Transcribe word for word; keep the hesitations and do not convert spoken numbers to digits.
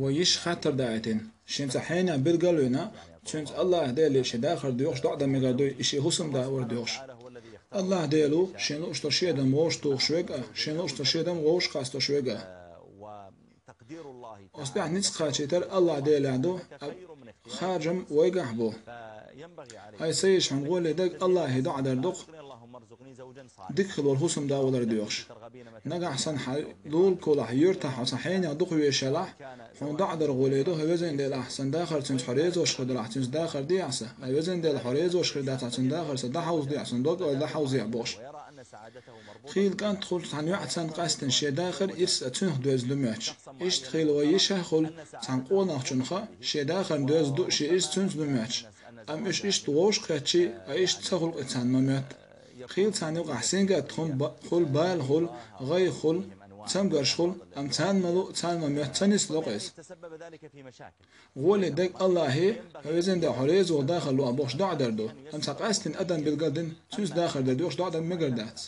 Вай йиша хаттар даийтина, шен цхьа хьенех билгал а вина, цуьнца АллахӀ Деле шен дахар доьхуш доӀа дан мегар дуй, и шен хӀусамда вар доьхуш. АллахӀ Дела ву шен луъуш долу шен адам вовшахтухуш верг а, шен луъуш долу шен адам вовшахкхоссош верг а. Оцу тӀехь ницкъ кхачийтар АллахӀ Делехь ду, а харжам вайгахь бу. Хьайн са йиша, хьуна гӀоле дерг АллахӀе доӀа дар ду-кх, дика хила волу хӀусамда валар доьхуш. Нагахь санна хьан лулахь, юьртахь хьо цхьа хьенех дукха везаш ялахь, хьуна доӀа дар гӀоле ду: хӀай Везан Дела, ахь сан дахар цуьнца хьо резавеш хир далахь, цуьнца дахар дехьа сан. Хьай Везан Дела, хьо резавеш хир дацахь, цуьнан дахарца дӀахьовзадехьа, цуьнан дог-ойла дӀахьовзехьа бохуш. Хийла кӀант хуьлу цхьана йоӀца къаьстина шен дахар ирс а цуьнах доьзна ду моьттуш. Иштта хийла вай йиша а хуьлу цхьана къонахчунах шен дахарна доьзна ду шен ирс цуьнца ду моьттуш. Амма уьш иштта вовшахкхетчий, а иштта ца хуьлу-кх и царна ма моьтту. Хийла царна юкъахь сингаттам хуьлу, ба-, хуьлу, бала хуьлу, гӀай хуьлу, цамгарш хуьлу, амма царна ма луъу, царна ма моьтту, ца нисло-кх иза. ГӀоле дерг АллахӀе, хӀай Везан Дела, хьо реза ву дахар лохь бохуш доӀа дар ду. Амма цхьа къаьстина адам билгал а дина, цуьнца дахар дан доьхуш доӀа дан мегар дац.